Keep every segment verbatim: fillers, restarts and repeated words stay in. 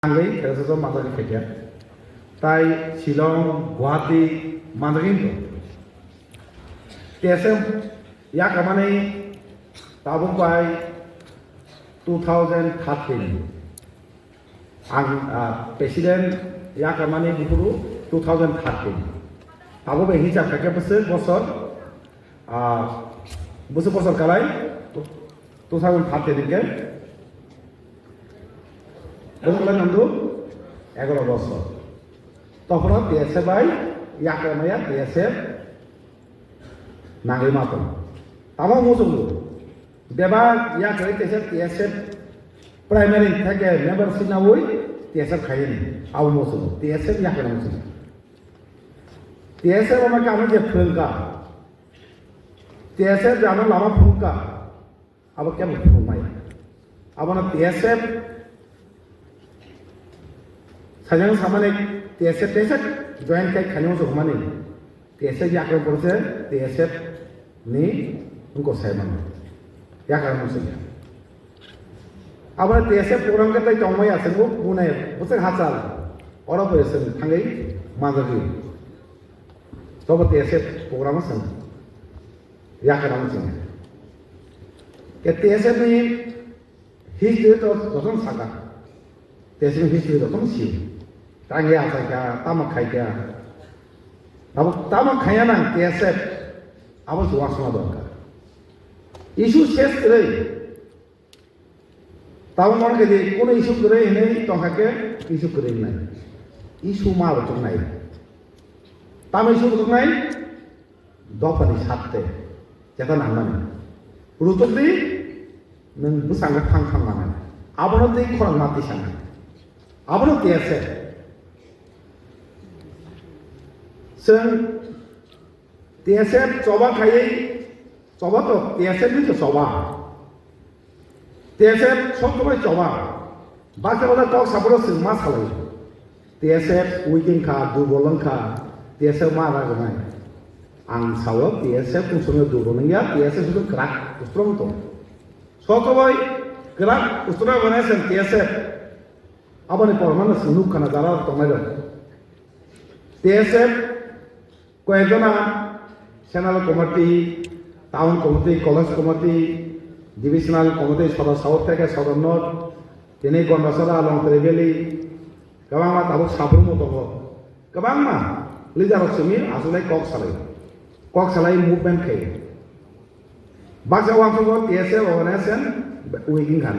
Tangwi kheresa jora manjagwi phaikha. Tai Shillong, Guwahati manjagwi wngkha. T S F yakramani tabuk bai two thousand thirteen. Ang, ah, president yakramani buphuru two thousand thirteen. Abo bai hisab khaikhe bwswk bosor, ah, bwswk bosor kalai two thousand thirteen hwnkhe bwswk kalai nangdu egaroh bosor. Tokhono T S F bai yakramaya T S F nangwi ma tongo. Tamo muchungo. Bebak yakarwi T S F, T S F primary theke membership nawi T S F khaiyani. Abo muchungo. T S F yakarwi muchungo. T S F omo khe ano je phwrwngkha. T S F je ano lama phwrwngkha. Abo kebo phwrwngmaya. Abono T S F sajang samani T S F, T S F join khai khaino se humani. T S F yakro porse T S F ni wngkha sai mano. Yakar mo sing. Abo T S F program khe tai tongmaya se mo bunai bosek hachal. Oro bo se thangwi manjagwi. Tobo T S F program se. Yakar mo sing. Ke T S F ni history to jotono saka. T S F ni history jotono sio. Tangwi achaikha, tamo khaikha. Abo tamo khaiya nang T S F. Abo se uansukna dorkar. Issue ses kwrwi. Tamo mone khe di, kono issue kwrwi hinwi tongkha khe issue kwrwi wngnai. Issue ma bo chuknai. Tamo issue bo chuknai? Dophani satte. Cheta nangmani. Rutuk di, nwng bwskango thang thang manai. Abono twi khorang ma tisanai. Abono T S F. Chwng T S F choba khaiwi, choba to T S F ni to choba. T S F sob somoi choba. Baksa baksa kok saphuru chwng ma salai. T S F weak wngkha, durbol wngkha, T S F ma ragnai. Ang sao T S F kung somoi durbol wngya, T S F sudu kwrak strong tong. Sob somoi kwrak strong organization T S F. Aboni pormano chwng nukha na jara tongnai rok. T S F Koyekjona Central Committee, Town Committee, College Committee, Divisional Committee, Sodor South theke Sodor North, tini Gondasara, Longtri Valley, kwbangma tabuk sabrumung tongo. Kwbangma leader rok simi aswk lai kok salai. Kok salai movement khai. Baksa uansukgo T S F organization weak wngkha.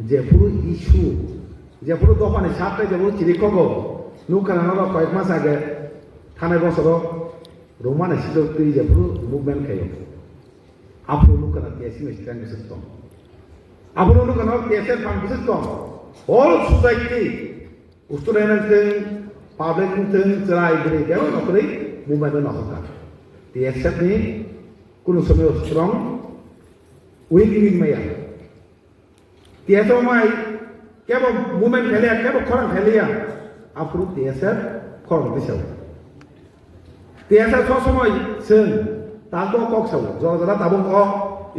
Jephuru issue, jephuru dophani sak tei jephuru chiri kogo, nukha na norok koyek mas age thanai bosoro Romani sijok twi jephuru movement khaio. Aphuru nukha na T S F ni strength bwswk tong. Aphuru nukha na T S F phan bwswk tong. Whole society, student wngthwng, public wngthwng, chwrai bwrwi bebak no kwrwi movement no nokhorkha. T S F ni kunu somoi strong weak wngwi maya. T S F mai kebo movement khailiya, kebo khorang khailiya, aphuru T S F khorang tisao. T S F sob somoi chwng tabuk kok sao, jora jora tabuk o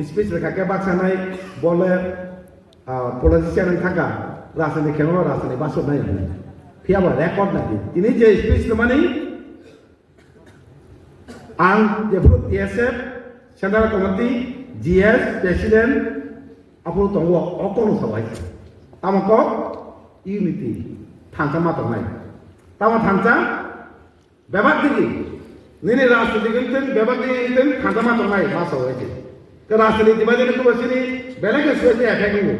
speech rwkha khe baksa nai bole, ah, politician wng thangkha, rajniti khe no rajniti basuk nai hwnwi. Phiya bo record nai di. Tini je speech rwmani, ang jephuru T S F Central Committee, G S, President, aphuru tongo, o kokno sawai. Tamo kok? Unity. Thansa ma tongnai. Tamo thansa? Bebak digi. Nini rajniti wngthwng, bebak digi wngthwng, thansa ma tongnai, ma sawai se. Ke rajniti divided wngthwng sini, belai khe suwai se effect wngo.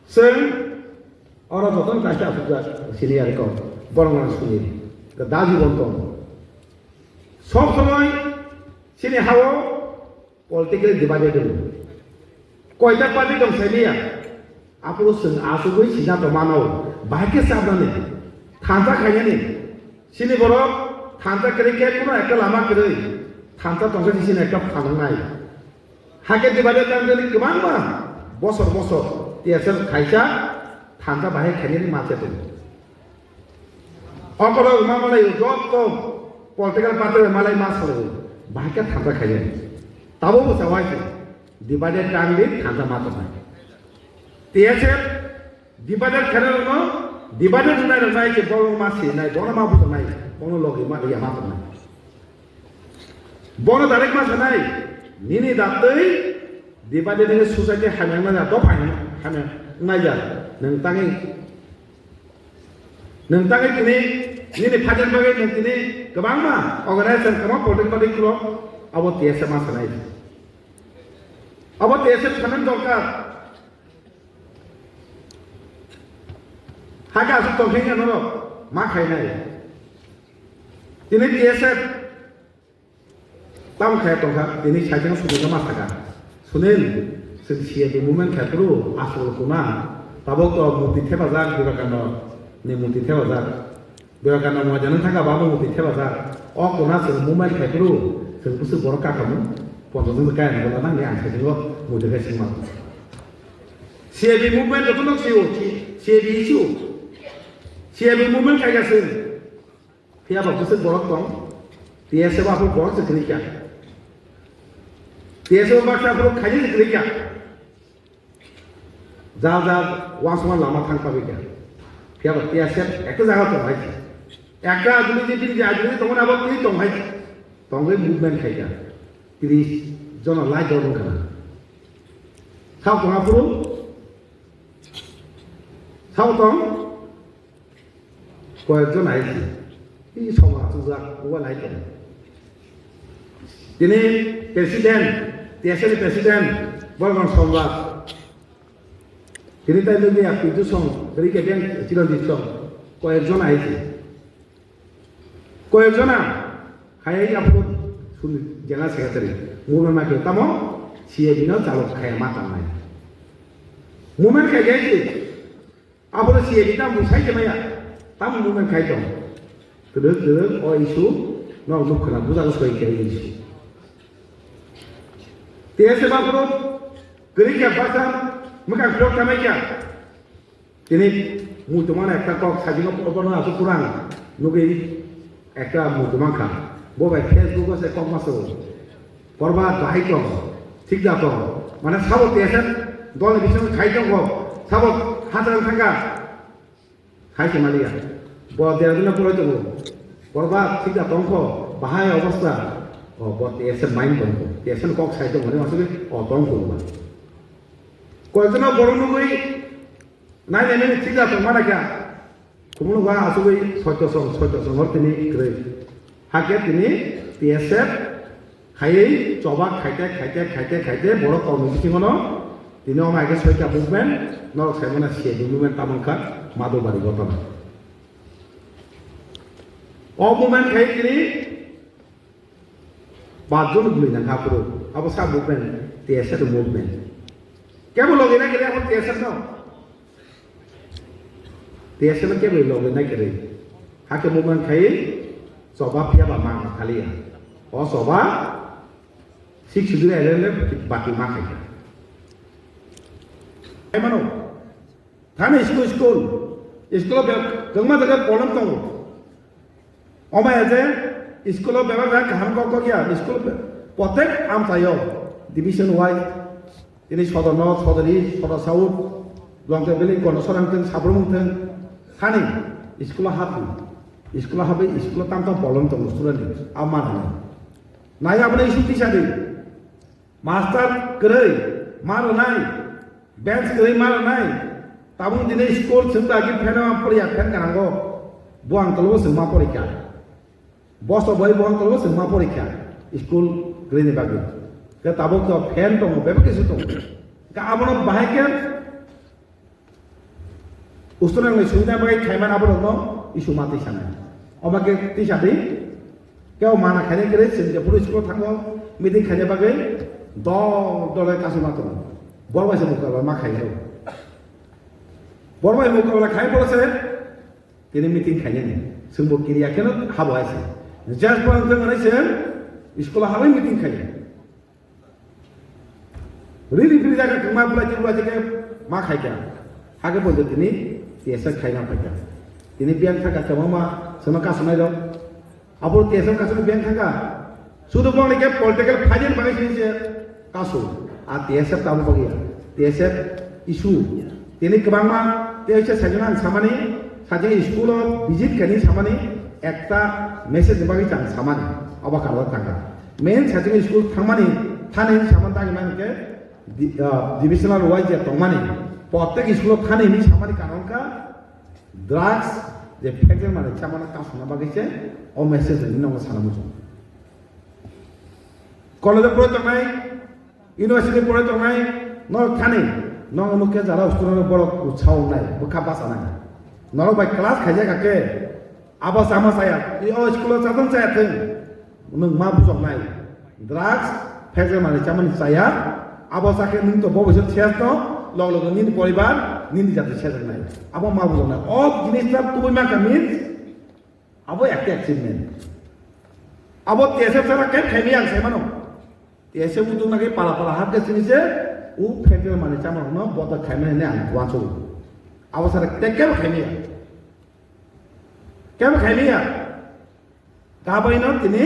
Chwng oro jotono kaisa asukjak senior kok, borok no sini, da jibon tong. Sob somoi chini hao political divided wngo. Koita party tong semiya, aphuru chwng asugwi sina tongmano, bahai khe chabnani, thansa khainani, chini borok thansa kwrwi khe kuno ekta lama kwrwi, thansa tongkhe chini ekta phanangnai. Hakhe divided tangwi kwbangma bosor bosor T S F kaisa thansa bahai khainani manse tongo. Okorok ma malai joto political party malai ma salai bahai khe thansa khainani. Tabo bo sawai se divided tangwi thansa ma tongnai. T S F Divided khairokno divided wngnai rwnai khe bono ma sinai, bono ma bujoknai, bono logi ma ya ma tongnai. Bono direct ma sanai, nini datwi divided ni society hamya wngnai ya, dopha hamya wngnai ya, nwng tangwi, nwng tangwi tini, nini phajar bagwi nwng tini kwbangma organization, kwbangma political party khulok, abo T S F ma sanai. Abo T S F sanani dorkar. Hakhe aswk tongkhe wngya norok ma khainai. Tini T S F tamo khaya tongkha, tini saichung Sunil ma sakha. Sunil, chwng C A D movement khai phuru aswk kuna, tabuk to murti thepajak, Vivekananda ni murti thepajak. Vivekananda Moidan thangkha babo murti thepajak. O kuna chwng movement khai phuru, chwng bwswk borok kakamu, ponchas jon kaya nangna nangni ang saichungo murti khai singma. C A D movement jotono sio, C A D issue. C A D movement khai gasing. Phiya ba bwswk borok tong, T S F aphuru borok se kwrwi kha. T S F baksa aphuru khaini se kwrwi kha. Jal jal wansukma lama thang pagwi kha. Phiya ba T S F ekta jaga tong hai. Ekta adini je bini je adini tongmani abo twi tong hai. Tongwi movement khai kha. Tris jona lai dol wngkha na. Sao tong aphuru? Sao tong? Koyekjon hai se. I songwak chujak, uwa lai tong. Tini president, T S F ni president, Borgon Songwak. Tini tai nugwi ya Pintu Song, beri ke beng Chiranjit Song. Koyekjon hai se. Koyekjon hai ya phuru suni general secretary. Movement ma ke tamo C A D no chalo khaya ma tang nai. Movement khai gai se. Aphuru C A D tamo sai khe maya, tamo movement khai tong. Kwrwk kwrwk o issue no nuk khna bujak soi khe issue. T S F aphuru kwrwi khe baksa mwkhang phirok thamai kha. Tini muitu mano ekta kok sajino bono aswk kurang nugwi ekta muitu mankha. Bo bai Facebook o se kok ma sabo. Korba dahai tong, thik da tong. Mane sabo T S F dol ni bisingo khai tong kho, sabo hachal thangkha. Hai se maliya. Bo Dehradun no poroi tongo. Borba thik da tong kho, bahai obostha. O bo T S F main tong kho. T S F kok sai tong mane masuk o tong kho ba. Koyekjono borok nugwi nai nai nai thik da tong mana kha. Kumuno ba asugwi soito song, soito song hor tini kwrwi. Hakhe tini T S F khaiwi choba khaite, khaite, khaite, khaite borok tongni bisingono tini omo hai khe soita movement, norok sai mano C A D movement tamo wngkha Madhubari gotona. O movement khai tini Bajjon bwrwi nang kha phuru, abo sa movement, T S F movement. Kebo logi nai kiri abo T S F no. T S F no kebo logi nai kiri. Hakhe movement khai choba phiya ba ma khaliya. O choba six schedule ele ele bati ma khai. Ai mano. Thani school, school. School be-, kwbangma jaga problem tongo. Omo ya je school o bebak kaham kok kok ya, school be-, protek amchaio division wise, tini sodor no, sodori, sodor south, Longte Valley, Kono Sorang thung, Sabrumung thung, thani school o habu, school o habi, school o tam tam problem tongo student ni, ama nai. Nai aboni issue tisa di. Master kwrwi ma rwnai, bench kwrwi ma rwnai. Tabuk tini school chwng dagi fan o poriya, fan kanango. Bo ang tolbo chwng ma porikha. Boso bai bo ang tolbo chwng ma porikha. School kwrwini bagwi. Khe tabuk to fan tongo, bebak kisu tongo. Khe abono bahai khe Ustunang ni sumina bai khaiman aborokno issue ma tisa nai. Oba khe tisa di, kebo mana khaina kwrwi chwng jephuru school thango meeting khaina bagwi dol dole kasuma tongo. Bor bai se mukla ma khainai. Bor bai mukla khai boro se tini meeting khainani. Chwngbo kiriya kheno habo hai se. Just bo ang thang nai se school habai meeting khainai. Riri phiri jaga kwma bwlai twi bwlai twi khe ma khai kha. Hakhe bo tini T S F khaina phai kha. Tini biyang thangkha kwbangma chwngno kasunai rok. Abo T S F kasunai biyang thangkha. Sudu bongni khe political phaijani bagwi sini se kasu. A T S F tamo bagwi ya. T S F issue. Tini kwbangma Tei se sajwk ang samani, sajwk school o visit kani samani, ekta message ni bagwi ang samani, obo karon thangkha. Main sajwk school thangmani, thani samani tangwi mani khe, di-, ah, divisional wise je tongmani, protek school o thani hinwi samani karon kha, drugs je phekel mani chamani kasuna bagwi se, o message ni nongo sana muchung. College o pore tongnai, university pore tongnai, norok thani, nong nuk khe jara uskuro borok utsaho nai, bwkha basa nai. Norok bai class khaijak khe, abo sama saya, i o school o chatong chaya thung, nwng ma bujok nai. Drugs, phekel mani chamani chaya, abo sakhe nwng to bobisot ses no, log log nini poribar, nini jati ses nai. Abo ma bujok nai. O jinis ta tubui ma kha means, abo ekta achievement. Abo T S F sara khe khaimani ang sai mano. T S F utung nagi pala pala hap khe sini se u federal mani chama no boda khaimani ne ang wanso. Abo sara te kebo khaimani. Kebo khaimani. Kabai no tini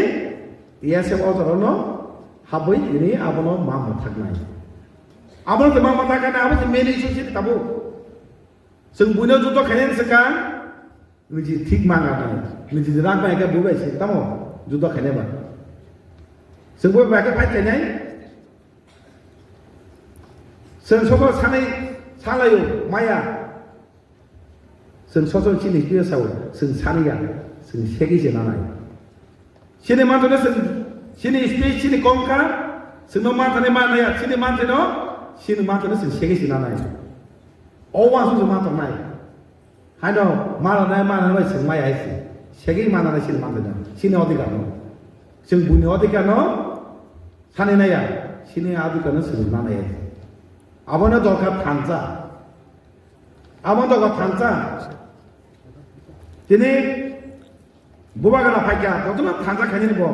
T S F o jora no habwi tini abono ma mathaknai. Abono ma mathaknai abo se main issue se tabu. Seng buino juto khaimani se ka. Niji thik manga nai. Niji rak bai ka bubai se tamo judo khaine ba. Seng bubai ka fight khainai. Seng sobo sanai salayo maya. Seng soso chini piyo sao seng saniya seng segi se nanai. Chini manthane seng chini speech chini kongka sengno manthane manaya chini manthano chini manthane seng segi se nanai. O wansuk se manthok nai. Haino mana nai mana nai seng mai ai se. Segwi mana nai sini manthai na. Sini odhikar no. Seng buini odhikar no. Sani nai ya. Sini odhikar no seng mana ya. Abono dorkar thansa. Abono dorkar thansa. Tini bubagra phaikha. Kotono thansa khaini bo.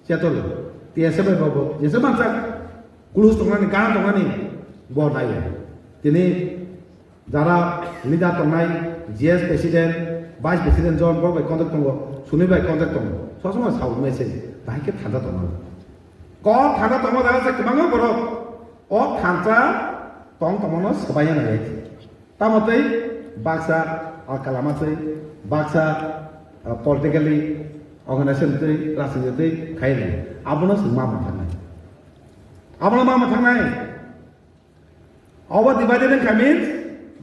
Chetul. Tiya se bai bo. Jese mansa. Kulus tongnani, gana tongnani. Bo nai. Tini Jara leader tongnai, G S president, vice president jon borok bai contact tongo, Sunil bai contact tongo. Sob somoi sao message, bahai khe thansa tongo. Kok thansa tongo jaga se kwbangma borok. O thansa tong tongmano swbai ya nai. Tamo tei baksa, ah, kalama tei baksa, ah, politically organization tei rajniti tei khai nai. Abono se ma ma thangnai. Abono ma ma thangnai. Obo divided wngkha means,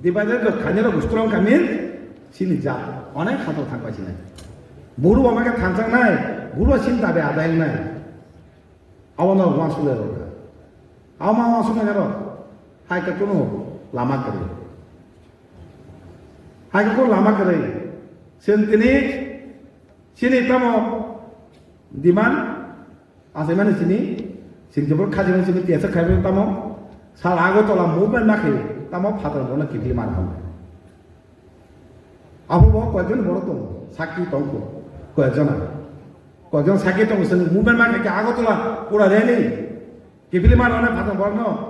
divided rok khainai rok strong kha means, chini jat onek khato thang paisi nai. Buru bo ma khe thanchang nai, buru bo chini dabe adai wng nai. Abo no wansuk lai rok. Abo ma wansuk nai rok. Hai khe kunu lama kwrwi. Hai khe kunu lama kwrwi. Chwng tini chini tamo demand Achaimani sini, sini jebor khajimani sini tesa khaibo tamo, sal Agartala movement ma khaio, tamo phatar bono kiphilwi man ham. Abo bo koyekjon borok tongo, sakki tongkho, koyekjona. Koyekjon sakki tongo, sini movement ma khaikhe Agartala pura rally, kiphilwi man rwna phatar borokno.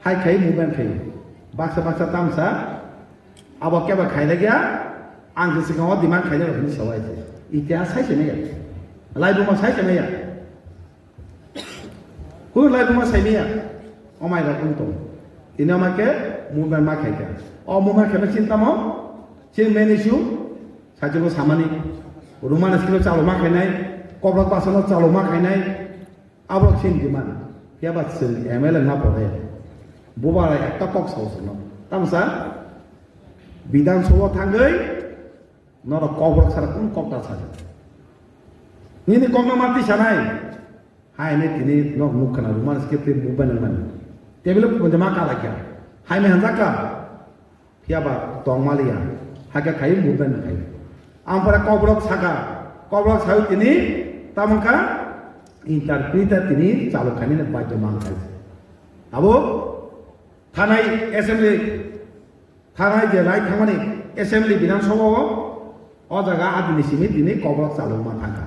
Hai khai movement khai. Baksa baksa tamsa abo keba khai lagya ang se sikang o demand khai lagya hinwi sawi se. Itihas sai se maya. Laibuma sai se maya. Kunu laibuma sai maya. Omai rok wng tong. Tini omai ke movement ma khai kha. O movement khai chinta mo. Chin main issue. Sajilo samani. Roman script chalo ma khainai. Kobrok basano chalo ma khainai. Aborok chini demand, phiya ba chwng M L A wngma pore, bubagra ekta kok sao chwngno. Tamsa Bidhan Sabha thangwi norok kokborok sara kunu kok ta sakha. Nini kokno ma twi sanai, hai hinwi tini nok nuk khna rwmani script twi movement wngmani. Table o punjama kalaikha, hai hinwi hanjakha. Phiya ba tong maliya, hakhe khai movement khai. Ampore kokborok saka, kokborok sawi tini, tamokha interpreter tini chalok khainani baidyo man khai. Abo thanai assembly, thanai je lai thangmani assembly Bidhan Sabha o, o jaga adini simi tini kokborok chalok ma thangkha.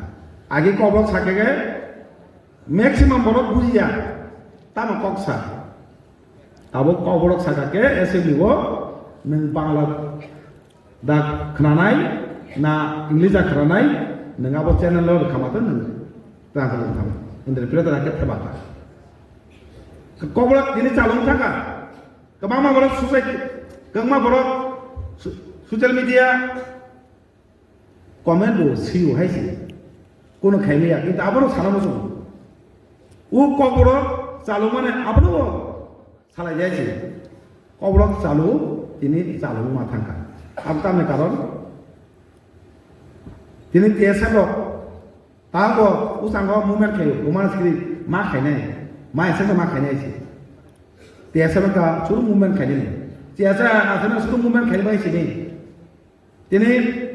Agi kokborok sakhe khe maximum borok bujiya, tamo kok sa. Abo kokborok saka khe assembly o nwng Bangla da khwnanai na English da khwnanai, nwng abo channel o rwkha mata nwng translate wngkha, interpreter hakhe theba kha. Kokborok tini chalung thangkha, kwbangma borok suicide, kwbangma borok Social media comment bo sio hai se. Kono khaimaya, kintu abono sana muchungo. O kokborok chalokmani abono bo salai jai se. Kokborok chalo, tini chalokma thangkha. Abo tamni karon, tini T S F rok ta bo usango movement khaio, Roman script ma khainai, ma ese ma khainai se. T S F ka suru movement khainai. T S F asana suru movement khainai bai sini. Tini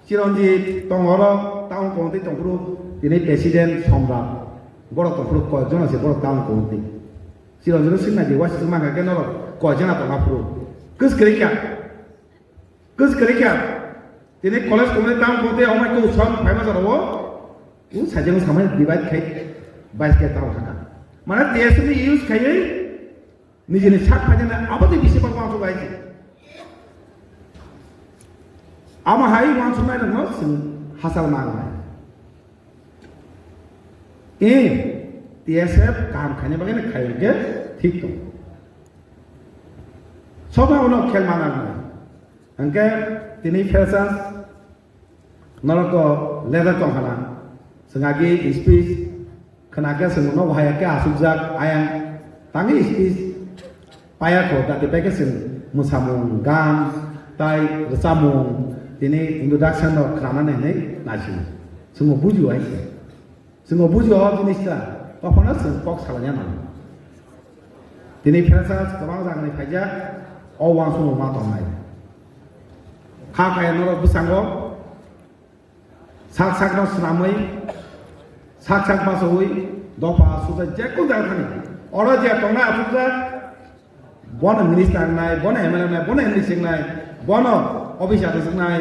Chiranjit tong oro town committee tongphuru, tini president Somrat, borok tongphuru koyekjon ase borok town committee. Chiranjit sing nai di, wasi sing mangka ke norok koyekjon tong aphuru. Kus kwrwi kha, kus kwrwi kha. Tini college committee town committee omai ko usam phai ma jaro, u sajeng samai divide khai, vice ke town thaka. Mane T S F ni use khai, nijini sak phaijana aboni bisi bak wansuk bai se. Ama hai wansuknai rokno chwng hachal ma wngnai. E, T S F kaham khaina bagwi no khai hwnkhe thik tong. Soba uno khel mana wngnai. Hwnkhe tini freshers norok to leader tong khana. Chwng agi speech khna khe chwng no wahai khe asukjak ayang tangwi speech paya kho, dati pai khe chwng mwsamung, gan, tai rwchapmung, tini introduction rok khnanani hinwi naising. Chwngno bujio hai se. Chwngno bujio o jinis ta, tophano chwng kok salaina nango. Tini freshers kwbang jagani phaijak, o uansukmung ma tongnai. Kha kaya norok bwskango, sak sakno swnamwi, sak sak bachaui dopha asukjak, je kun jaga thani. Oro je tongnai asukjak, bono minister wngnai, bono M L A wngnai, bono M D C wngnai, bono officer wngnai,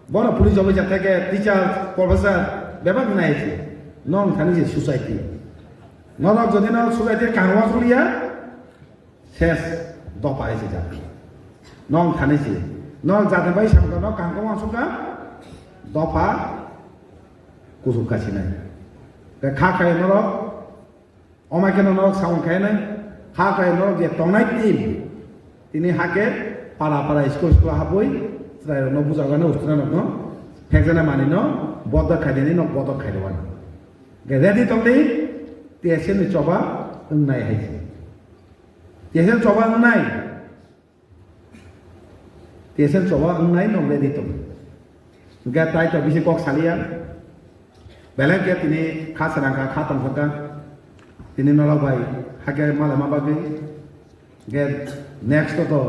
bono police officer theke teacher, professor, bebak wngnai se. Nong thani se society. Norok jodi no society kaham uansukliya, ses dopha hai se jak. Nong thani se. Nong jati bai samka no kaham khe uansukha, dopha kuchuk kasinai. Tei kha khai norok, omai kheno norok samung khainai, kha khai norok je tongnai team, tini hake para para school school habwi, chwrairokno bujago, student rokno phekjana manino bodok khaidini, nok bodok khaidwani. Ready tongdi, T S F ni choba wngnai hai se. T S F choba wngnai. T S F choba wngnai no ready tong. Hwnkhe tai to bisi kok saliya. Belai khe tini kha swnangkha, kha tongthokha. Tini nolok bai hakhe malai ma bagwi. Hwnkhe next to, to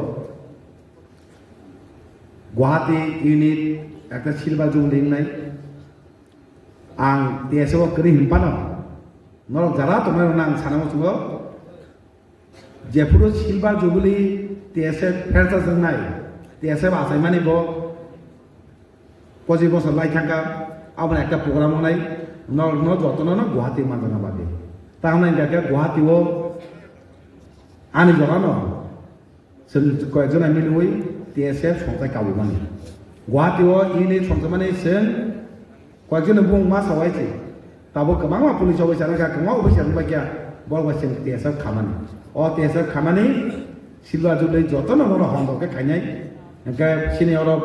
Guwahati unit ekta silver jubilee wngnai. Ang T S F o kwrwi hinphano norok jara tongnai rokno ang sana muchungo. Jephuru silver jubilee T S F freshers wngnai, T S F achaimani bo pochis bosor lai thangkha, aboni ekta program wngnai, norokno jotono no Guwahati manjakna bagwi. Tamoni hwnkhe Guwahati o ani jorano chwng koyekjona miliwi T S F songchai kabwi mani. Guwahati o ini songchaimani chwng koyekjona bung ma sawai se. Tabuk kwbangma police officer wngkha, kwbangma officer wngbaikha, borok bai chwng T S F khamani. O T S F khamani silver jubilee jotono bono hondok khe khainai. Hwnkhe chini oro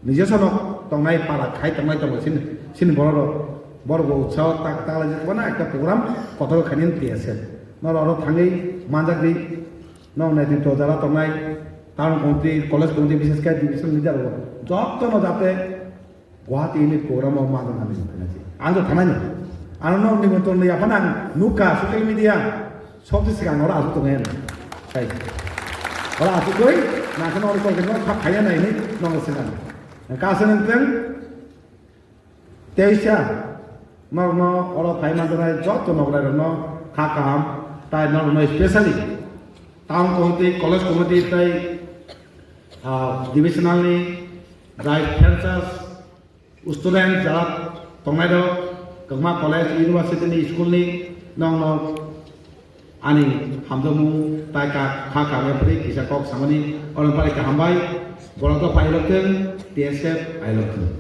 nijosonok tongnai para khai tongnai tongo chini, chini borok rok. Borok bo utsaho tak tak lai jikmano ekta program kotor khainai T S F. Norok oro thangwi manjakdi, nok naitwi to jara tongnai, town committee, college committee, bises khe division leader rok jotono jate Guwahati unit program o ma tong thani thanai se. Ang to thanai no. Ano no nimontron ya phana ang nukha social media. Sob se sikang ora asuk tong en. Sai. Ora asuk koi na kan ora koi no kha khaya nai ni no sikang. Ka se nang teng. Teisa. No no ora phai ma tong joto no ora no kha kaham. Tai no no specially town committee, college committee tai ah, divisional ni, right, freshers, student jara tongnai rok, kwbangma college, university ni, school ni, nong no ani hamjakmung tai ka, kha kha bai phri kisa kok samani, oro bai kaham bai, borok rok pai rok thung, T S F ai rok thung.